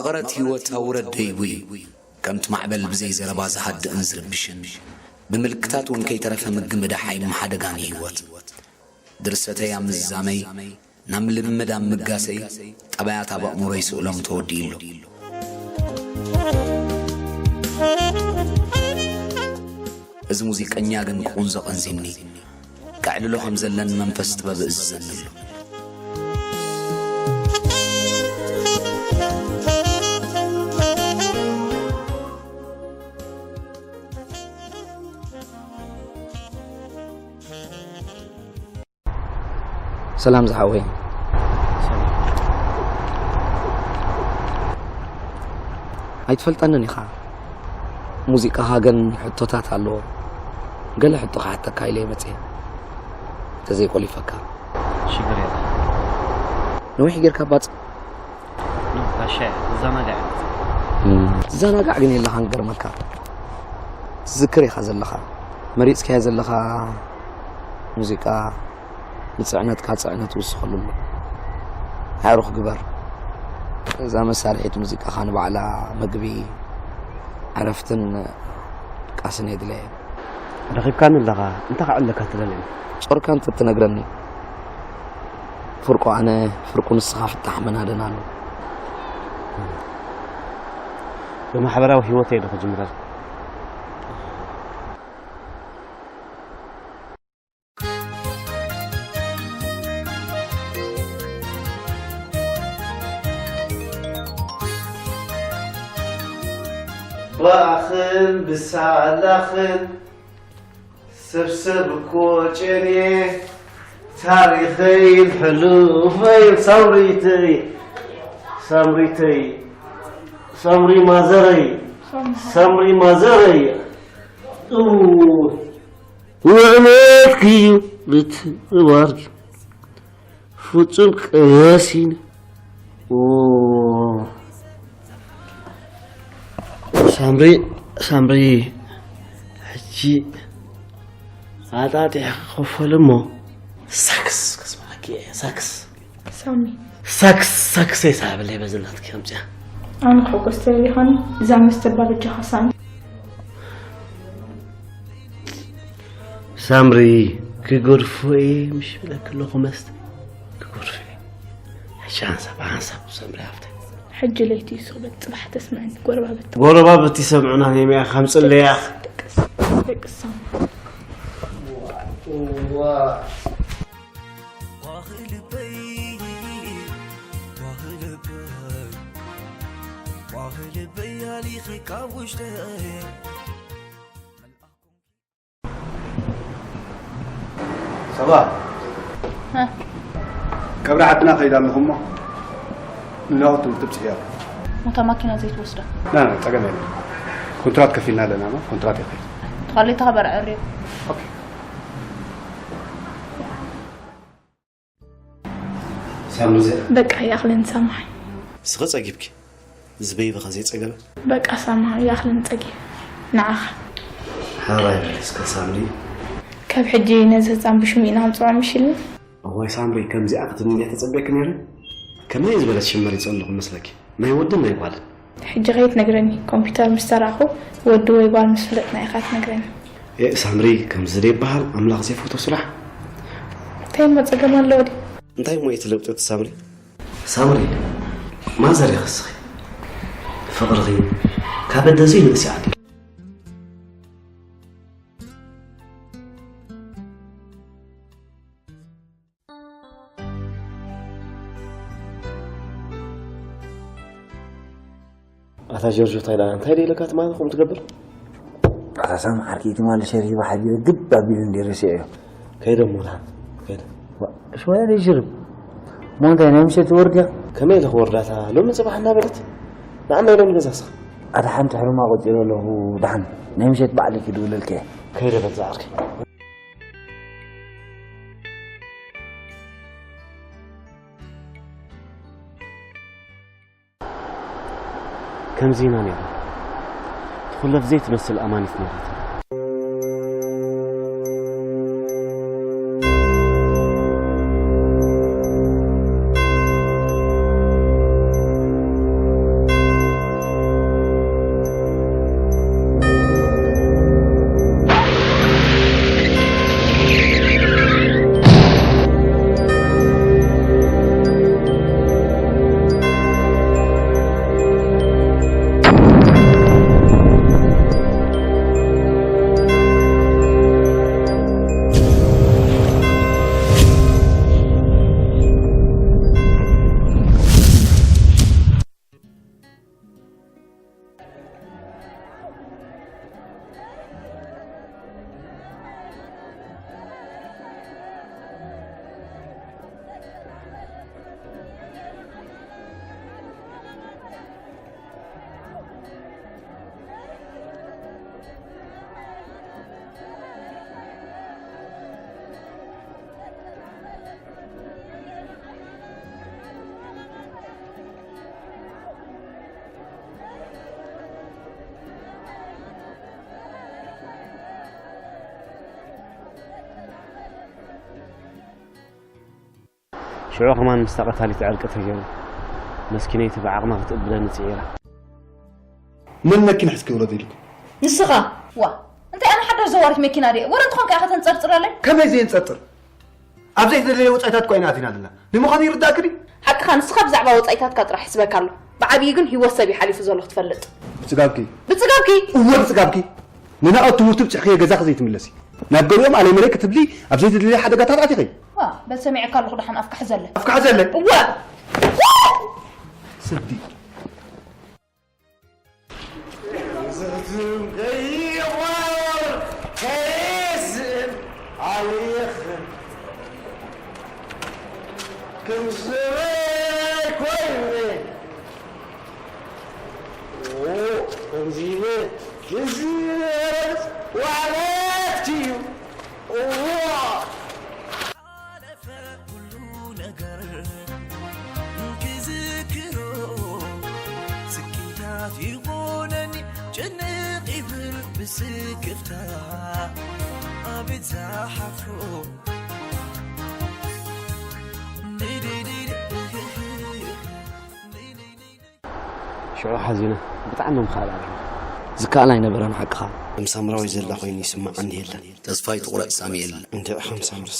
መቐረት ህይወት ኣውረድ ደይቡ እዩ። ከምቲ ማዕበል ብዘይ ዘረባ ዝሃድእን ዝርብሽን፣ ብምልክታት እውን ከይተረፈ ምግምዳሓይ ምሓደጋ ንህይወት። ድርሰተይ ኣብ ምዝዛመይ፣ ናብ ልምምድ ኣብ ምጋሰይ፣ ጠባያት ኣብ ኣእምሮይ ስእሎም ተወዲኡ ኣሎ። እዚ ሙዚቀኛ ግን ቁንዞ ቀንዚኒ። ከዕልሎ ከም ዘለኒ መንፈስ ጥበብ እእዝዘኒ ኣሎ። ሰላም ዝሓወይ። ኣይትፈልጠንን ኢኻ። ሙዚቃኻ ግን ሕቶታት ኣለዎ። ገለ ሕቶ ክሓተካ ኢለ እየ መጽየ። ተዘይቆሊፈካ። ሽግር የለን። ነዊሕ ጌርካ ባጽ። ኖ፣ ጋሻ፣ እዛናጋዕ። እም፣ ትዘናጋዕ ግን የለኻን፣ ገርመካ። ትዝክር ኢኻ ዘለኻ። መሪጽካዮ ዘለኻ ሙዚቃ ንጽዕነትካ ጽዕነት ውስኸሉ ኣሎ። ኣዕሩኽ ግበር። እዛ መሳርሒት ሙዚቃኻ ንባዕላ መግቢ፣ ዕረፍትን ድቃስን የድልያ። ረኺብካኒ ኣለኻ፣ እንታይ ክዕለካ ትደሊ? ጾርካ እንተትነግረኒ፣ ፍርቁ ኣነ፣ ፍርቁ ንስኻ ፍታሕ መናደና ኣሎ። ብማሕበራዊ ህይወተይ ዶ ክጅምረልካ? ብኣኽን ብሳላኽን ሰብሰብ እኮ ጨኔ ታሪኸይ ሕሉፈይ ሳምሪተይ ሳምሪተይ ሳምሪ ማዘረይ ሳምሪ ማዘረይ እው ውዕለት ክዩ ልትባርኪ ፍጹም ቀያሲን። ኦ፣ ሳምሪ፣ ሳምሪ፣ ሕጂ ኣጣጢሕ ክኸፈል እሞ ሳክስ ከስማዓኪ እየ፣ ሳክስ። ሳሚ። ሳክስ፣ ሳክስ የሳብለይ በዚ ናትኪ ከምፅያ። ኣነ ክሕጎስ ተደሊኻኒ፣ እዛ መስተ ባበጃኻ ሳሚ። ሳምሪ፣ ክገድፎ እየ ምሽ ብለኪ ኣለኹ መስተ። ክገድፎ እየ። ሕጂ ሓንሳብ፣ ሓንሳብ ሳምሪ ሃፍተይ። ሕጂ ለይቲ እዩ ስኽበት፣ ጽባሕ ተስምዐኒ፣ ጎረባብቲ። ጎረባብቲ ይሰምዑና፣ ነይ መያ ከም ጽለያ። ደቅስ፣ ደቅስ ሳምሪ። ዋ። ኳኽ ልበይ፣ ኳኽ ልበይ፣ ኳኽ ልበይ ኣሊኺ ካብ ውሽጠይ። ሰባ፣ እ። ቀብሪ ሓትና ከይዳ ኣለኹ እሞ፣ ንናቱ ትብጽሕ እያ። ሞታ ማኪና ዘይትወስዳ? ና፣ ና፣ ጸገም የለን። ኮንትራት ከፊልና ኣለና፣ ማ፣ ኮንትራት ይኸይድ። ተኻሊእካ በርዐ ርዮ። ኦኬ። ሳምሪ እዚኣ? በቃ ይኣኽለን ሳምሓይ። ስኸ ጸጊብኪ? ዝበይበኸ ዘይጸገበ? በቃ ሳምሓይ ይኣኽለን ጸጊብ። ንዓኻ። ሓራይ በል እስከ ሳምሪ። ካብ ሕጂ ነዚ ህጻን ብሽሙ ኢና ክንጽውዖ ምሽ ኢልና? እዋይ ሳምሪ፣ ከምዚኣ ክትብሊ እንድየ ተጸብየኪ ነይረ። ከመይ ዝበለት ሽም መሪጸ ኣለኹ መስለኪ? ናይ ወድን ናይ ጓልን። ሕጂ ከይትነግረኒ፣ ኮምፒውተር ምስ ተራእኹ ወዲ ወይ ጓል ምስ ፍለጥና ኢኻ ትነግረኒ። ኤእ ሳምሪ፣ ከምዚ ዘይበሃል ኣምላኽ ዘይፈቶ ስራሕ። እንታይ እሞ ጸገም ኣለዎ ድዩ? እንታይ እሞ እየ ትለብጥዮ ሳምሪ? ሳምሪ፣ ማዘር ኢኺ እስኺ። ፍቕርኺ ካብ ኣደ ዘይንእስ ይዓቢ። ኣታ ጆርጆ፣ እንታይ ደኣ፣ እንታይ ደኣ ኢለካ ትማሊ ከምኡ ትገብር? ኣታ ሳም፣ ዓርኪ ትማሊ ሸርሂ ብሓቢረ ግብ ኣቢሉ እንድየ ረሲዐዮ። ከይደ እሞ ደሓን፣ ከይደ። ዋ፣ ሽወያ ደይ ሽርብ። እሞ እንታይ ናይ ምሸት ወርድያ? ከመይ ኢለ ክወርዳታ? ሎምን ጽባሕ እናበለት ንዓና ኢሎም ገዛ ስኻ። ኣታ ሓንቲ ሕሩማ ቆጺረ ኣለኹ፣ ደሓን ናይ ምሸት ባዕለይ ክድውለልኪ እየ። ከይደ በል ዝዓርከይ። ከምዚ ኢና ነይርና። ትኹለፍ ዘይትመስል ኣማኒት ነይራትና። ሽዑ ከማን ምስታ ቀታሊት ዕርቂ ተገይሩ። መስኪነይቲ ብዓቕማ ክትእብለኒ ጽዒራ። መን መኪና ሒዝኪ ውረድ ኢልኩም? ንስኻ። ዋ፣ እንታይ ኣነ ሓዳሽ ዘዋሪት መኪና ድየ? ወረ እንተኾንካ ኢኻ ተንጸርጽረለይ? ከመይ ዘየንጸርጽር? ኣብ ዘይተደለየ ወጻኢታት እኮ ኢና ኣቲና ኣለና። ንምዃኑ ይርዳእኪ ድዩ? ሓቅኻ፣ ንስኻ ብዛዕባ ወጻኢታትካ ጥራሕ ይሕስበካ ኣሎ። ብዓብዪ ግን ህይወት ሰብ እዩ ሓሊፉ ዘሎ ክትፈልጥ። ብጽጋብኪ። ብጽጋብኪ? እወ ብጽጋብኪ። ንናዖት ትምህርቱ ብጽሕክዮ ገዛኺ ዘይትምለሲ። ናብ ገሊኦም ኣለይ መለይ ክትብሊ ኣብ ዘይተደለየ ሓደጋታት ኣቲኺ። ዋ፣ በል ሰሚዐካ ኣለኹ ደሓን ኣፍካ ሕዘለይ። ኣፍካ ሕዘለይ? እወ። ስዲ። ዝኽትም ከይቖር ከይስእን ዓብይኽ ከም ሰበይ ኮይነ ከምዚ ኢለ ክዝረብ ዋዕለት እዩ። እዋ! ሓለፈ ኩሉ ነገር ክዝክሮ ስቅያት ይኾነኒ ጭንቕ ይብል ብስክፍታ ኣቤት ዝሓፍሮ ሽዑ ሓዚነ ብጣዕሚ ምኽኣል ኣበይና። ዝከኣል ኣይነበረን ሓቅኻ። ከም ሳምራዊ ዘላ ኮይኑ ይስምዓኒ የለን። ተስፋ ኣይትቑረጽ ሳሙኤል። እንድዒ ከም ሳምርስ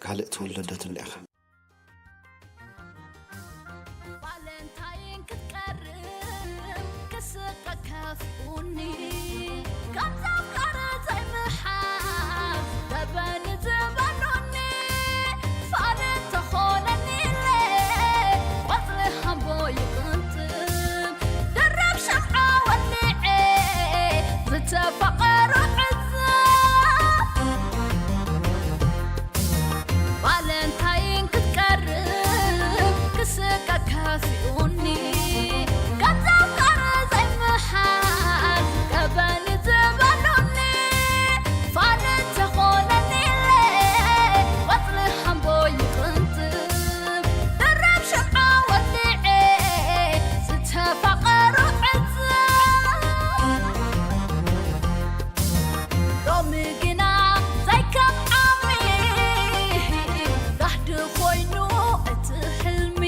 ካልእ ትውለዶ ትብለ ኢኻ። ቫለንታይን ክትቀርብ ክስቀ ከፊኡኒ ከም ዘፍቀረ ዘይምሓዝ ገበን ዝበሉኒ ፋል እንተኾነኒ ኢለ ቆጽሊ ሃምቦ ይቕንጥብ ድርብ ሸምዓ ወሊዐ ዝተፋቐሩ ዕዘብ ቫለንታይን ክትቀርብ ክስቀ ከፊኡኒ ገንዘብ ካረ ዘይምሓዝ ገበን ዝበሉኒ ፋል እንተኾነኒ ኢለ ቆጽሊ ሃምቦ ይቕንጥብ ድርብ ሽምዓ ወሊዐ ዝተፋቐሩ ዕዘብ ሎሚ ግና ዘይከም ዓሚ ጋህዲ ኮይኑ እቲ ሕልሚ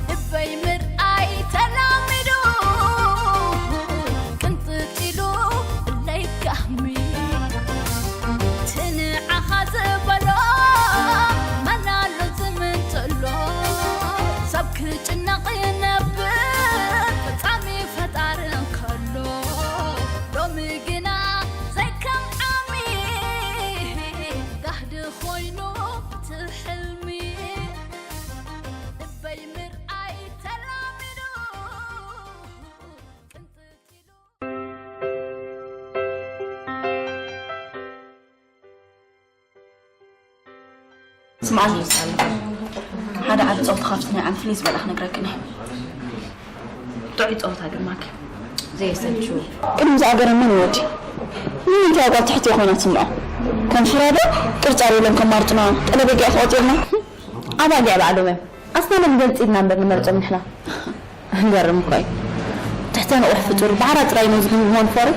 ልበይ ምርኣይ ተላሚዱ ቅንጥጥ ኢሉ እለይ ጋህሚ ትንዓኻ ዝበሎ መን ኣሎ ዝምንጥሎ ሰብ ክጭነቕ ይነብር ፍጻሚ ፈጣሪ እንከሎ ሎሚ ግና ዘይከም ዓሚ ጋህዲ ኮይኑ እቲ ሕልሚ ልበይ ምርኣይ ተላሚዱ ቅንጥጥ ኢሉ ስምዓኒ ሓደ ዓቢ ጸወታ ካብቲ ናይ ዓም ፍልይ ዝበለ ክነግረክን እየ። ጥዑይ ጸወታ ግርማኪ። ዘየሰልቹ። ቅድሚ ዝኣገረኒ ንወዲ ንምንታይ ጓል ትሕቲ ኮይና ትስምዖ? ከም ፍራዶ ቅርጻ ኢሎም ከማርጡና ጠለበጊኣ ተቖጺርና። ኣባጊዕ ባዕሎም እዮም ኣስናኖም ገንጺልና እምበር ንመርጾም ንሕና። ገርም እኮ እዩ። ትሕተ ንቑሕ ፍጡር ባሕራ ጥራይ ነው ዝህቡ መሆን ፈሩ።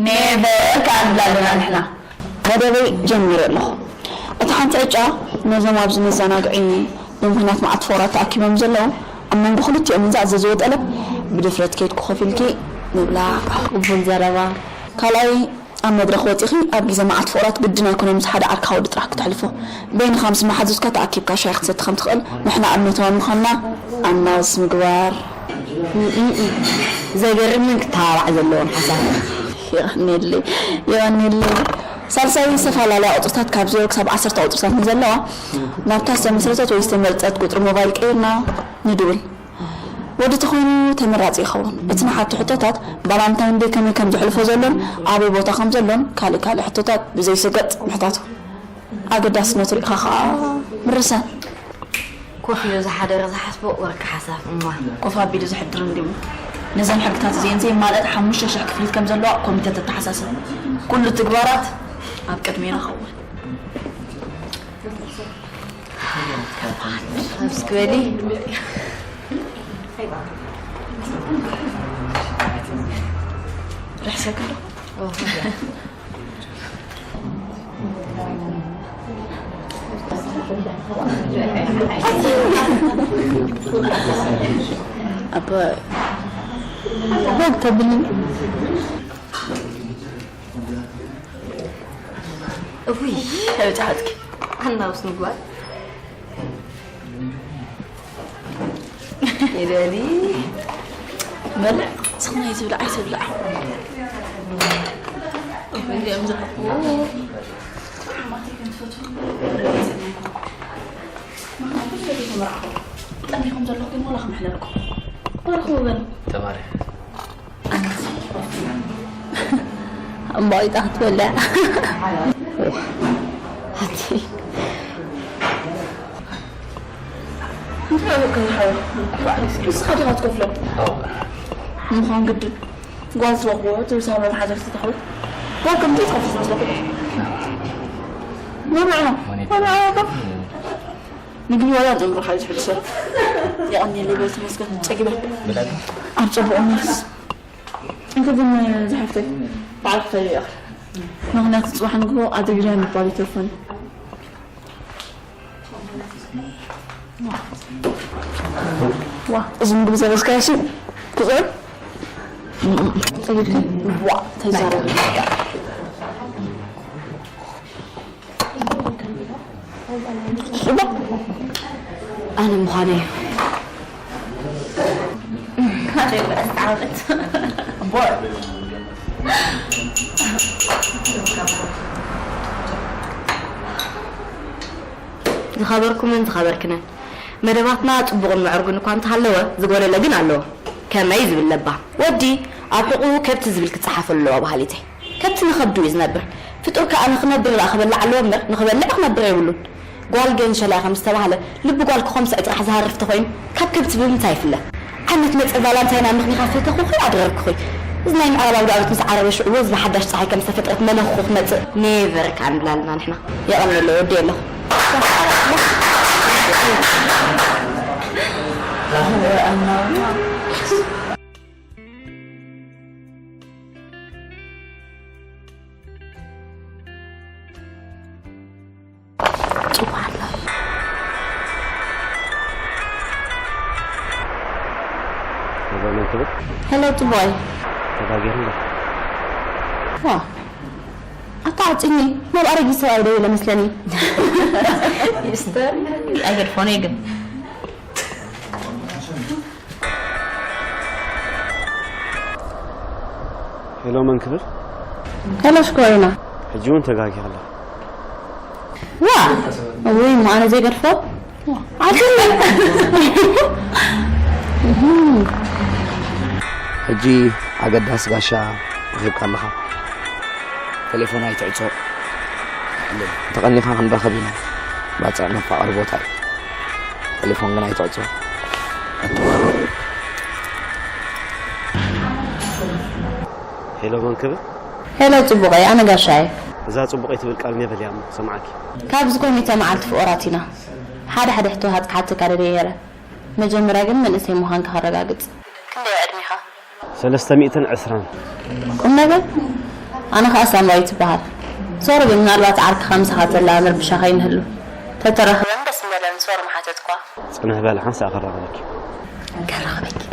ኔቨር ከኣ ንብላ ኣለና ንሕና። መደበይ ጀሚረ ኣለኹ። እታ ሓንቲ ዕጫ ነዞም ኣብዚ መዘናግዒ ብምኽንያት መዓት ፎራት ተኣኪቦም ዘለዉ ኣብ መንጎ ክልቲኦም ንዝኣዘዝዎ ጠለብ ብድፍረት ከይድኩ ኮፍ ኢልኪ ምብላዕ። ቅቡል ዘረባ። ካልኣይ ኣብ መድረኽ ወጺኺ ኣብ ግዜ መዓት ፍቑራት ግድን ኣይኮነን ምስ ሓደ ዓርክኻ ወዲ ጥራሕ ክተሕልፎ። በይንኻ ምስ መሓዙትካ ተኣኪብካ ሻሂ ክትሰቲ ከም ትኽእል ንሕና ኣብነታውያን ምዃንና ኣናውስ ምግባር። ዘገርምን ክተባባዕ ዘለዎን ሓሳብ። የቐንየለይ የቐንየለይ። ሳልሳይ ዝተፈላለያ ቁፅርታት ካብ ዜሮ ክሳብ ዓሰርተ ቁፅርታት ንዘለዋ ናብታ ዝተመስረተት ወይ ዝተመርፀት ቁፅሪ ሞባይል ቀይርና ንድውል። ወዲ ተኾይኑ ተመራፂ ይኸውን። እቲ ንሓቶ ሕቶታት ቫላንታይን ደይ ከመይ ከም ዘሕልፎ ዘሎን ኣበይ ቦታ ከም ዘሎን ካልእ ካልእ ሕቶታት ብዘይስገጥ ምሕታቱ። ኣገዳስነቱ ርኢኻ ኸዓ ምርሳን። ኮፍ ኢሉ ዝሓደረ ዝሓስቦ ወርቂ ሓሳብ እማ። ኮፍ ኣቢሉ ዝሕድር እንዲሙ። ነዘን ሕግታት እዚኤን ዘየማልአት ሓሙሽተ ሽሕ ክፍሊት ከም ዘለዋ ኮሚተ ተተሓሳስብ። ኩሉ ትግባራት ኣብ ቅድሜና ኸውን። ኣብዚ ክበሊ ርሕሰክ ዶ? ኣባ ወግ ተብልን። እውይ፣ ኣብጫ ሓጥኪ። ኣናውስ ምግባር። ይደሊ። በልዕ፣ ስኽና ይትብልዕ፣ ኣይትብልዕ። እውይ፣ እዚኦም ዝረኽብዎ። ጠሚኹም ዘለኹም ዋላ ክምሕለልኩም። ባርኹ በሉ። ተባረኽ። እምባይጣ ክትበልዕ። ኣቲ። እንታይ በቃ ዝሓወ? ንስኻ ዲኻ ትከፍሎ? ምዃን ግድን። ጓል ትረኽቦ፣ ትብሳ መሓዘር ትተኽሎ። ጓል ከምዚ ትኸፍል መስለኩም? መብልዕ ነው። መብልዕ ነው። ምግቢ ዋላ ጀምሮ ሓይሽ ሕድሰ። የቐንየለይ በል ተመስገን፣ ጸጊበ። ኣብ ጽቡቕ መልስ። እንተ ግን ዝሓፍተይ፣ ባዕልኺ ከይበልዕ። ምኽንያቱ ጽባሕ ንግሆ ኣድሪግና ምባል ይተርፈኒ። ዋ፣ እዚ ምግቢ ዘበስካዮ ሲ ክጥዕም። ጸጊብኪ? ዋ፣ ተዛረቢ። ኣነ ምዃነይ እዩ። ኣነ በዓልቲ ዓመት። ዝኸበርኩምን ዝኸበርክንን፣ መደባትና ጽቡቕን ምዕሩግን እኳ እንተሃለወ፣ ዝጎደለ ግን ኣለዎ። ከመይ ዝብል ለባም ወዲ ኣብ ሕቑኡ ከብቲ ዝብል ክጸሓፈሉ ኣለዎ በሃሊተይ። ከብቲ ንኸብዱ እዩ ዝነብር። ፍጡር ከኣ ንኽነብር ደኣ ክበልዕ ኣለዎ እምበር፣ ንኽበልዕ ክነብር የብሉን። ጓል ግን ሸላ ከም ዝተባህለ፣ ልቢ ጓል ክኾምስዕ ጥራሕ ዝሃርፍ ተኾይኑ፣ ካብ ከብቲ ብምንታይ ይፍለ? ዓመት መጸ ቫላንታይን ኣምኽኒኻ ፈተኹኺ ኣድረርኩኺ። እዚ ናይ ምዕራብ ኣውደ ዓመት ምስ ዓረበ ሽዑ ወዝ ብሓዳሽ ጸሓይ ከም ዝተፈጥረት መነኹ ክትመጽእ ኔቨር ከኣ ንብል ኣለና ንሕና። የቐንየለይ፣ ወዲ ኣለኹ። ጽቡቕ ኣሎ። ሄሎ፣ መን ትብል? ሄሎ፣ ጽቡቕ እዩ። ተጋጊርና። ዋ፣ ኣታ ዓጽኒ፣ ናብ ኣረጊት ሰብኣይ ደዊለ መስለኒ። ይስተር፣ ኣይገድፎን እዩ ግን። ሄሎ፣ መን ክብል? ሄሎ፣ ሽኮሪና። ሕጂ እውን ተጋጊኻ ኣለኻ። ዋ! እውይ፣ እሞ ኣነ ዘይገድፎ? ዓዲ! ሕጂ ኣገዳሲ ጋሻ ረኺብካ ኣለኻ። ቴሌፎን ኣይትዕጾ። ተቐኒኻ ክንራኸብ ኢና። ባጽዕ መፋቐሪ ቦታ እዩ። ቴሌፎን ግን ኣይትዕጾ። ሄሎ፣ መን ክብል? ሄሎ፣ ጽቡቐይ፣ ኣነ ጋሻ እየ። እዛ ጽቡቐይ ትብል ቃል ኔቨል እያ እሞ ክሰምዓኪ። ካብ ዝኾነ መዓልቲ ፍቑራት ኢና። ሓደ ሓደ ሕቶታት ክሓተካ ደልየ ነይረ። መጀመርያ ግን መንእሰይ ምዃንካ ከረጋግጽ። ክንደይ ዕድሜኻ? ሰለስተ ሚእትን ዕስራን። ቁም ነገር? ኣነ ኸኣ ሳምራዊት ይበሃል። ሶሪ ግን ምናልባት ዓርክኻ ምሳኻ ተላ ምርብሻ ከይንህሉ። ተተራኽበን ደስ ምበለን ሶሪ ምሓተትኳ። ጽንሕ በሊ ሓንሳእ ከራኽበኪ። ከራኽበኪ።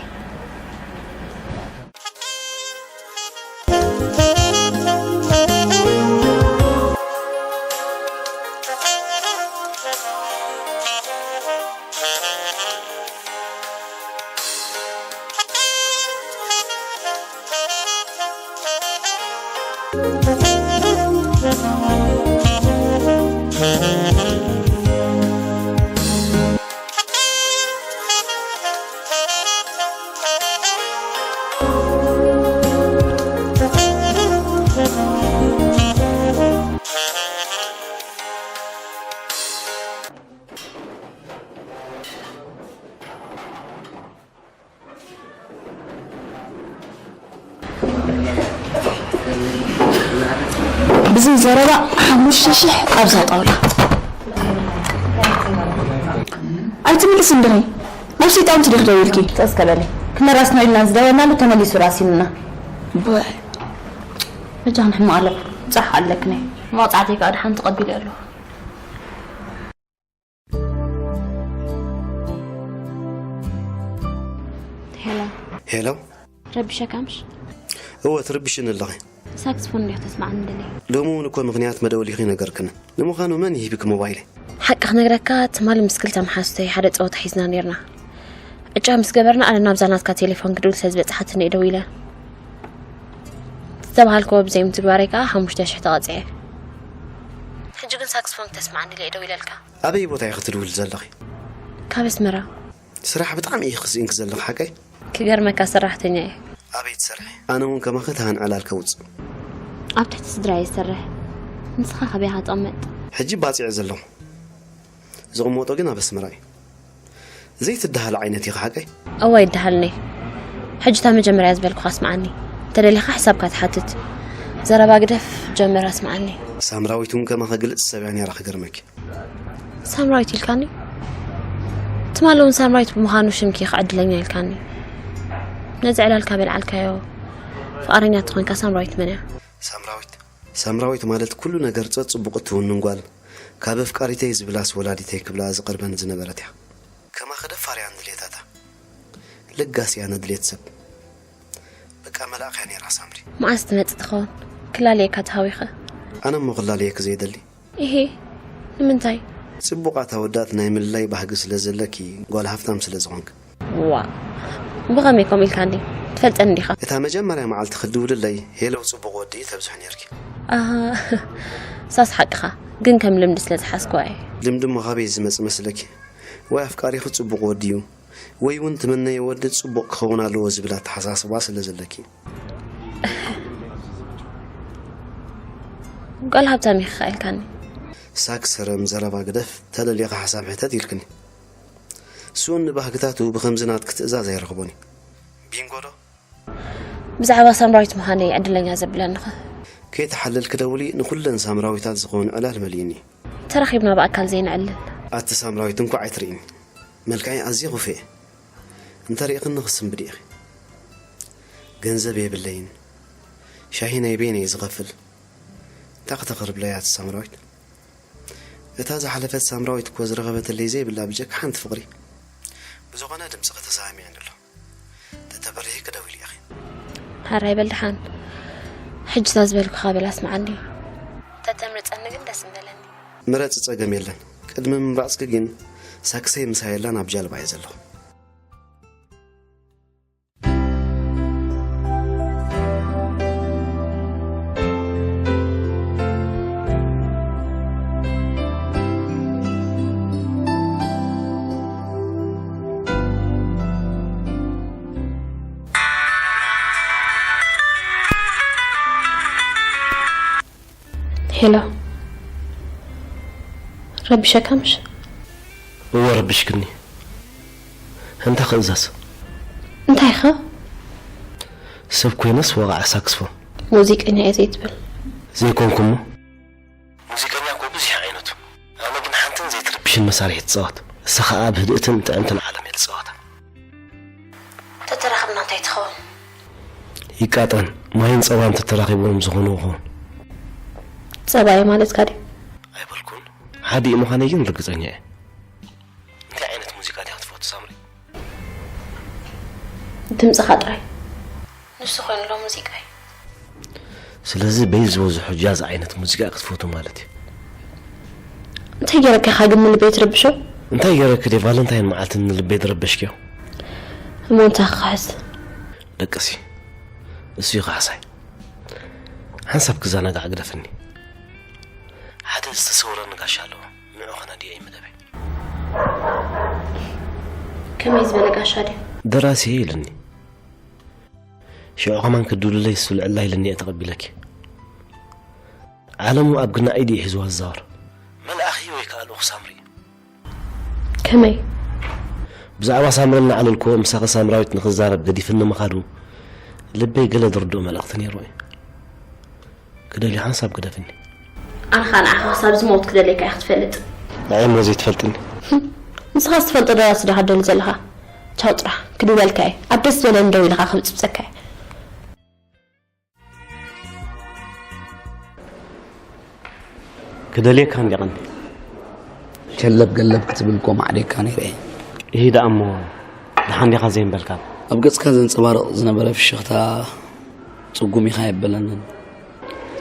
ብዘይ ዘረባ ሓሙሽተ ሽሕ ኣብዛ ጣውላ። ኣይትምልስ እንድኺ። ናብ ሰይጣን ትዲኺ ደው ኢልኪ? ትእስከ በሊ። ክነራስኖ ኢልና ዝደወልናሉ ተመሊሱ ራሲኑና። ብዕ። በጃኽን ሕማቕ ኣለኹ። ጻሕ ኣለክኒ። መቕጻዕተይ ከኣ ድሓን ተቐቢለ ኣለኹ። ሄሎ። ረቢሸካ ምሽ? እወ፣ ትርብሽኒ ኣለኺ። ሳክስፎን እንዲያ ተስማዕኒ ደለይ። ሎሚ እውን እኮ ምኽንያት መደወሊኺ ነገርክኒ። ንምዃኑ መን ይሂብኪ ሞባይለይ? ሓቂ ክነግረካ፣ ትማሊ ምስ ክልተ መሓዙተይ ሓደ ጸወታ ሒዝና ነይርና። ዕጫ ምስ ገበርና፣ ኣነ ናብዛ ናትካ ቴሌፎን ክድውል ስለ ዝበጽሓትኒ እየ ደዊለ። ዝተባሃልክዎ ብዘይ ምትግባረይ ከኣ ሓሙሽተ ሽሕ ተቐጺዐ። ሕጂ ግን ሳክስፎን ክተስማዕኒ ኢለ እየ ደዊለልካ። ኣበይ ቦታ ኢኺ ትድውሊ ዘለኺ? ካብ ኣስመራ። ስራሕ ብጣዕሚ ኢኺ ክስኢንኪ ዘለኺ ሓቀይ? ክገርመካ ሰራሕተኛ እየ። ኣበይ ትሰርሒ? ኣነ እውን ከማኺ ተሃን ዕላል ከውፅእ። ኣብ ትሕቲ ስድራ እየ ዝሰርሕ። ንስኻ ካበይ ኢኻ ትቕመጥ? ሕጂ ባፂዐ ዘለኹ። ዝቕመጦ ግን ኣብ ኣስመራ እዩ። ዘይትደሃል ዓይነት ኢኻ ሓቀይ? እወ ኣይደሃልኒ። ሕጂ እታ መጀመርያ ዝበልኩኻ ስምዓኒ። እንተደሊኻ ሕሳብካ ትሓትት። ዘረባ ግደፍ ጀምር ኣስምዓኒ። ሳምራዊት እውን ከማኺ ግልጽ ሰብ እያ ነይራ ክገርመኪ። ሳምራዊት ኢልካኒ? ትማሊ እውን ሳምራዊት ብምዃኑ ሽምኪ ኢኻ ዕድለኛ ኢልካኒ። ነዚ ዕላልካ በልዓልካዮ። ፍቓረኛ ተኾንካ ሳምራዊት መን እያ? ሳምራዊት ሳምራዊት ማለት ኩሉ ነገር ጸጽቡቕ እትውንን ጓል፣ ካብ ኣፍቃሪተይ ዝብላስ ወላዲተይ ክብላ ዝቐርበን ዝነበረት እያ። ከማኺ ደፋር እያ ንድሌታታ። ለጋስ እያ ንድሌት ሰብ። በቃ መልኣኽ እያ ነይራ ሳምሪ። መዓስ ትመጽእ ትኸውን? ክላልየካ ተሃዊኸ። ኣነ እሞ ክላልየኪ ዘይደሊ። ኢሂ፣ ንምንታይ? ጽቡቓት ኣወዳት ናይ ምልላይ ባህጊ ስለ ዘለኪ፣ ጓል ሃፍታም ስለ ዝኾንክ። ዋ፣ ብኸመይ ከምኡ ኢልካኒ? ትፈልጠኒ ዲኻ? እታ መጀመርያ መዓልቲ ክትድውልለይ፣ ሄለው ጽቡቕ ወዲ እዩ ተብዝሑ ነይርኪ። ኣሃ፣ ሳስ ሓቅኻ፣ ግን ከም ልምዲ ስለ ዝሓዝኩዋ እየ። ልምዲ እሞ ካበይ ዝመጽእ መስለኪ? ወይ ኣፍቃሪኺ ጽቡቕ ወዲ እዩ፣ ወይ እውን ትምነዮ ወዲ ጽቡቕ ክኸውን ኣለዎ ዝብል ኣተሓሳስባ ስለ ዘለኪ። ጓል ሃብታም ኢኺ ኢልካኒ። ሳክ ሰረም ዘረባ ግደፍ፣ ተለሊኻ ሓሳብ ሕተት ኢልክኒ። ስኡን ንባህግታቱ ብኸምዚ ናትኪ ትእዛዝ ኣይረኽቦን እዩ። ቢንጎ ዶ? ብዛዕባ ሳምራዊት ምዃነይ ዕድለኛ ዘብለንኸ? ከይተሓለልኪ ደውሊ፣ ንኹለን ሳምራዊታት ዝኸውን ዕላል መሊእኒ። ተራኺብና ብኣካል ዘይንዕልል። ኣቲ ሳምራዊት እንኳዕ ኣይትርእይኒ። መልክዐይ ኣዝየ ክፉእ እየ። እንተሪእኽኒ ክስንብድ ኢኺ። ገንዘብ የብለይን። ሻሂ ናይ በይነይ እየ ዝኸፍል። እንታይ ከተቕርብለይ ኣቲ ሳምራዊት? እታ ዝሓለፈት ሳምራዊት እኮ ዝረኸበትለይ ዘይብላ ብጀካ ሓንቲ ፍቕሪ። ብዝኾነ ድምፅኺ ተሰማሚዕኒ ኣሎ። ተተበርሂ ክደውል ኢኺ። ሓራይ በል ደሓን። ሕጂ እዛ ዝበልኩኻ በል ኣስምዓኒ። ተተምርፀኒ ግን ደስ ምበለኒ። ምረፂ፣ ፀገም የለን። ቅድሚ ምምራፅኪ ግን ሳክሰይ ምሳይ የላን ኣብ ጃልባ እየ ዘለኹ። ሄሎ፣ ረቢሸካ ምሽ? እወ ረቢሽክኒ። እንታ ክእዘዝ? እንታይ ኢኻ? ሰብ ኮይነስ ወቓዒ ሳክስፎን። ሙዚቀኛ እየ ዘይትብል? ዘይኮንኩ እሞ? ሙዚቀኛ እኮ ብዙሕ ዓይነቱ። ኣነ ግን ሓንትን ዘይትርብሽን መሳርሒ ትጻወት። እሳ ኸኣ ኣብ ህድእትን ጥዕምትን ዓለም እየ ዝጻወታ። ተተራኸብና እንታይ ትኸውን? ይቃጠን፣ ማይን ጸባን ተተራኺቦም ዝኾኑ ይኸውን። ጸባየ ማለትካ ድዩ? ኣይበልኩን። ሓዲእ ምዃነይ ግን ርግጸኛ እየ። እንታይ ዓይነት ሙዚቃ ዲኻ ትፈቱ ሳምሪ? ድምጽኻ ጥራይ። ንሱ ኮይኑ ሎ ሙዚቃ እዩ። ስለዚ በይ ዝበዝሖ ጃዝ ዓይነት ሙዚቃ ክትፈቱ ማለት እዩ። እንታይ ገይረካ ኢኻ ግን ንልበይ ትረብሾ? እንታይ ገይረኪ ድየ ቫለንታይን መዓልቲ ንልበይ ዝረበሽክዮ? እሞ እንታይ ክኽሕስ? ደቅሲ፣ እሱ እዩ ካሕሳይ። ሓንሳብ ክዘናጋዕ ግደፍኒ። ሓደ ዝተሰውረኒ ጋሻ ኣለዎ፣ ንዑ ከነድዮ እዩ መደበይ። ከመይ ዝበለ ጋሻ ድዩ? ደራሲ እየ ኢሉኒ። ሽዑ ከማን ክድውልለይ እሱ ልዕላ ኢሉኒ እየ ተቐቢለኪ። ዓለሙ ኣብ ግና ኢዱ እዩ ሒዝዋ ዝዛወር። መልኣኺ ወይ ከኣ ልኡኽ ሳምሪ። ከመይ? ብዛዕባ ሳምሪ እናዕለልኩዎ ምሳኺ ሳምራዊት ንኽዛረብ ገዲፍኒ ምኻዱ ልበይ ገለ ዝርድኦ መልእኽቲ ነይሩ እዩ። ክደልዩ ሓንሳብ ግደፍኒ። ኣነ ኸኣ ንዓኻ ክሳብ ዝሞት ክደልየካ እየ ክትፈልጥ። ንዓይ እሞ ዘይትፈልጥኒ። ንስኻ ዝትፈልጦ ደራሲ ዲኻ ትደሊ ዘለኻ? ቻው ጥራሕ ክድውለልካ እየ። ኣብ ደስ ዝበለኒ ደው ኢልኻ ክብጽብጸካ እየ። ክደልየካ እንዲ ቀንዲ። ሸለብ ገለብ ክትብል እኮ ማዕዴካ ነይረ እየ። ይሂ ደኣ እሞ ደሓን ዲኻ ዘይምበልካ? ኣብ ገጽካ ዘንጸባርቕ ዝነበረ ፍሽኽታ ጽጉም ኢኻ የበለንን።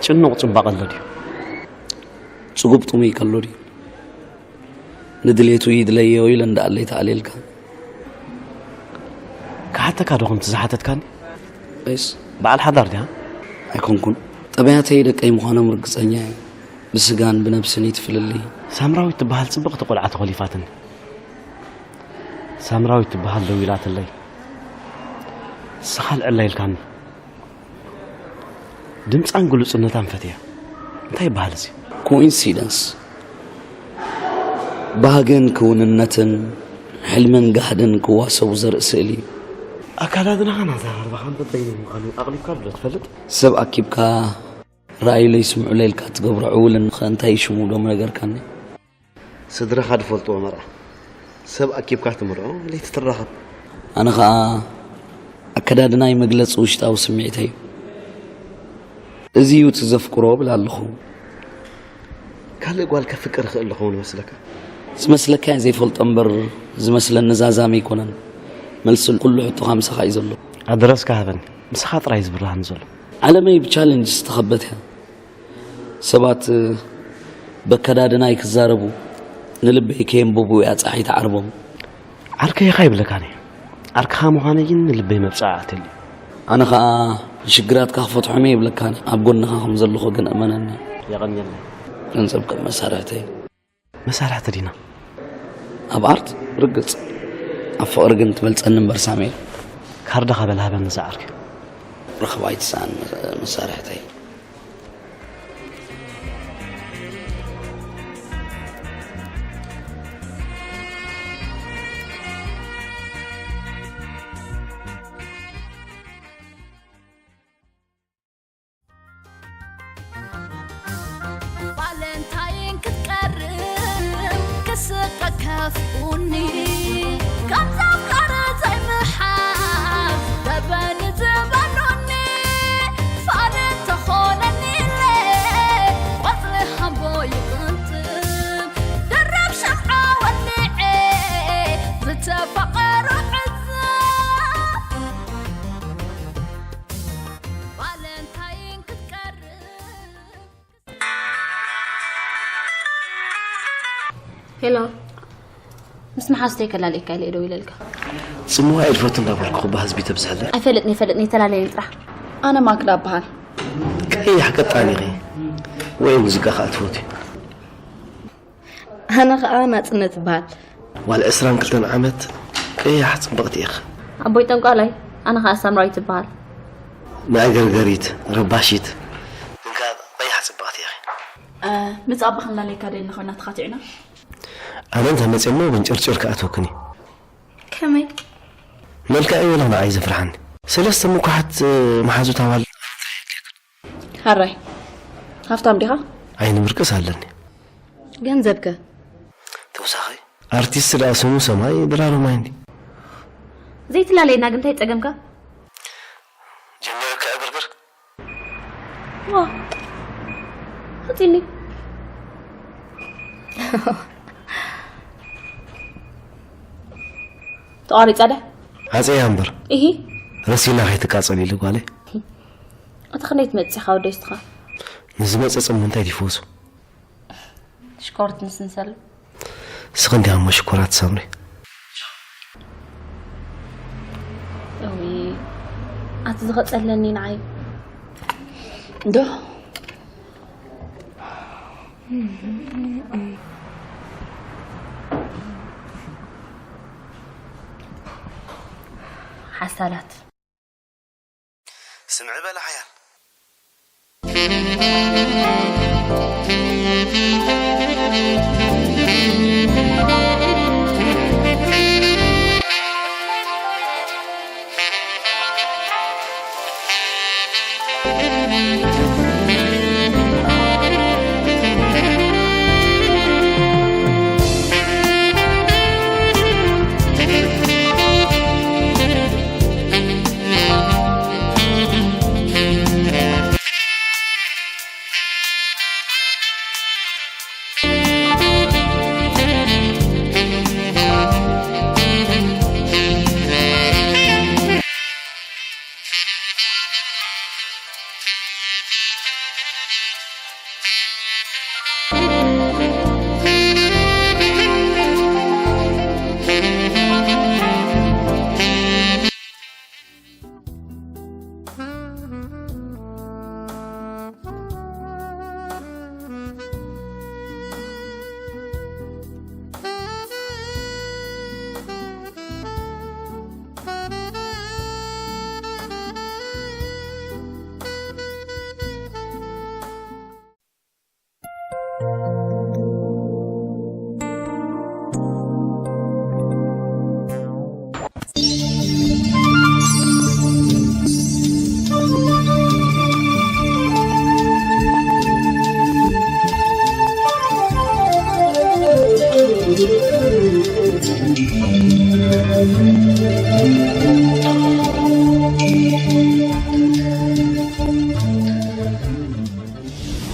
ጭኑቕ ጽባቐ ኣሎ ድዩ? ጽጉብ ጥሙይ ከሎ ድዩ? ንድሌቱ ይድለዮ ኢለ እንዳኣለይ ተኣልየልካ። ክሓተካ ዶ ከምቲ ዝሓተትካኒ? ወይስ በዓል ሓዳር ዲኻ? ኣይኮንኩን። ጠባያተይ ደቀይ ምዃኖም ርግጸኛ እየ። ብስጋን ብነብስን እዩ እቲ ፍልልይ። ሳምራዊት ትበሃል ጽብቕቲ ቆልዓ ተኾሊፋትኒ። ሳምራዊት ትበሃል ደው ኢላትለይ። ንስኻ ኣልዕላ ኢልካኒ። ድምፃን ግሉፅነታን ፈትያ። እንታይ ይበሃል እዚ? ኮይንሲደንስ። ባህግን ክውንነትን፣ ሕልምን ጋህድን ክዋሰቡ ዘርኢ ስእሊ እዩ። ኣካዳድናኻን ኣዘራርባኻን በበይኑ ምዃኑ ኣቕሊብካ ዶ ትፈልጥ? ሰብ ኣኪብካ ረኣዩለይ ስምዑለይ ኢልካ ትገብሮ ዕውልን ኸ እንታይ እዩ ሽሙ ዶ ምነገርካኒ? ስድራኻ ዝፈልጥዎ መርዓ ሰብ ኣኪብካ ትምርዖ ለይቲ ትራኸብ። ኣነ ኸኣ ኣከዳድናይ መግለጺ ውሽጣዊ ስምዒተይ እዩ። እዚ እዩ እቲ ዘፍቅሮ እብል ኣለኹ። ካልእ ጓል ከፍቅር እኽእል ኣለኹ ንመስለካ? ዝመስለካ እየ ዘይፈልጦ እምበር ዝመስለኒ ዛዛሚ ኣይኮነን። መልሲ ኩሉ ሕቶኻ ምሳኻ እዩ ዘሎ። ኣድረስካ ሃበኒ። ምሳኻ ጥራይ እዩ ዝብርሃኒ ዘሎ። ዓለመይ ብቻለንጅ ዝተኸበት እያ። ሰባት በከዳድናይ ክዛረቡ ንልበይ ከየንብቡ እያ ፀሓይ ትዓርቦም። ዓርከይ ኢኻ ይብለካን እየ። ዓርክኻ ምዃነይ ግን ንልበይ መብፅዓ ኣትየሉ። ኣነ ኸዓ ንሽግራትካ ክፈትሖም እየ ይብለካን ኣብ ጎንኻ ከም ዘለኹ ግን እመነኒ። የቐንየለይ። ገንዘብ ከም መሳርሕተይ። መሳርሕቲ ዲና። ኣብ ኣርት ርግፅ ኣብ ፍቕሪ ግን ትበልፀኒ እምበር ሳሜል። ካርድኻ በል ሃበኒ እዛ ዓርከይ። ርኽባ ኣይትስኣን መሳርሕተይ። ቫለንታይን ክትቀርብ ክስቀ ከፍኡኒ፣ ካብ ዘፍቀረ ዘይምሓዝ ገበን ዝበሉኒ፣ ፋል እንተኾነኒ ኢለ ቆጽሊ ሃምቦ ይቕንጥብ፣ ድርብ ሸምዓ ወሊዐ ዝተፋቐሩ ዕዘብ። ቫለንታይን ክትቀርብ። ሄሎ፣ ምስ መሓዝተይ ከላልየካ ኢለ እየ ደው ኢለልካ። ጽምዋ እየ ዝፈቱ እንዳበልኩ ክበሃል ህዝቢ ተብዝሐለ። ኣይፈልጥን ኣይፈልጥን፣ ይተላለየኒ ጥራሕ። ኣነ ማክዳ እበሃል። ቀያሕ ቀጣን ኢኺ ወይ ሙዚቃ ከኣ ትፈትዩ? ኣነ ኸኣ ናጽነት እበሃል። ዋል ዕስራን ክልተን ዓመት ቀያሕ ጽብቕቲ ኢኺ። ኣቦይ ጠንቋላይ፣ ኣነ ኸኣ ሳምራዊት እበሃል። መዕገርገሪት፣ ረባሺት፣ ግን ከኣ ቀያሕ ጽብቕቲ ኢኺ። ምጻእ ኣባ ክንላለየካ ደልና ኮይና ተኻቲዕና። ኣነ እንተ መጽየ እሞ መንጨርጨር ክኣትወክን እዩ። ከመይ? መልክዐይ ወላ ንዓይ ዘፍርሓኒ። ሰለስተ ምኩሓት መሓዙት ኣዋልድ ሓራይ ሃፍታም ዲኻ? ዓይኒ ብርቅስ ኣለኒ። ገንዘብከ? ተውሳኸ ኣርቲስት ደኣ ስሙ ሰማይ ድራሮ ማይ እንዲ። ዘይትላለየና ግን እንታይ ጸገምካ? ጀሚረ ከዕግርግር። ዋ፣ ሓጺኒ። ተቋሪጻ ዳ? ዓፀያ እምበር። ኢሂ። ረሲና ከይትቃጸል ኢሉ ጓለይ። ኣታ ክንደይ ትመጽእ ኢኻ ወደይ ንስኻ? ንዝመጸ ጽምው እንታይ ድዩ ፈውሱ? ሽኮር ትንስንሰሉ። ንስኺ እንዲኻ እሞ ሽኮራት ሳምሪ። እዊ፣ ኣቲ ዝኸጸለኒ ንዓይ። እንዶ። ሓሳላት። ስምዒ በላ ሓያል።